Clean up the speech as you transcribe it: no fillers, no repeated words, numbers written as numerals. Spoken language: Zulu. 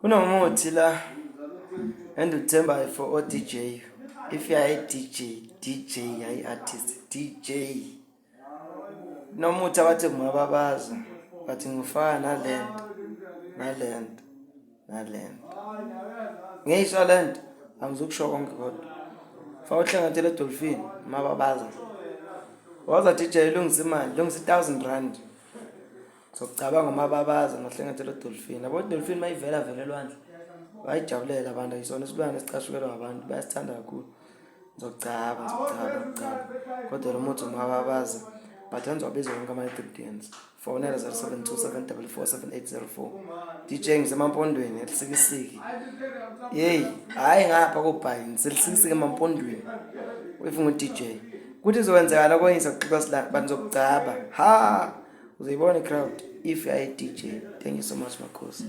Kunomuthi la endiwuthembayo for o-DJ. If you are a DJ, DJ hayi artist, DJ. Kunomuthi abathi ngumababaza but ngifaka nalento nalento nalento. Ngiyisho lento angizukusho konke kodwa. Faka uhlangathele edolfini mababaza. Waza DJ lungisa imali, lungisa R1000. Sokucabanga umababaza nohlengethe lodolfini. Yabo idolfini mayivela vele elwandle bayijabulela abantu ayisona isilwane esicashukelwa abantu bayasithanda kakhulu. Ngizocaba ngizocaba ngicaba. Kodwa lo muthi umababaza but angizowabiza wonke ama-ingredients. Fonela 0727447804. DJ ngisemampondweni elisikisiki. Hey, hayi ngapha kobhayi ngiseLisikisiki emampondweni. If ngu-DJ. Kuthi izokwenzekala okunye sakuxoxa sila but ngizokugcaba. Ha! Uzoyibona i-crowd if you are a DJ. Thank you so much makhosi.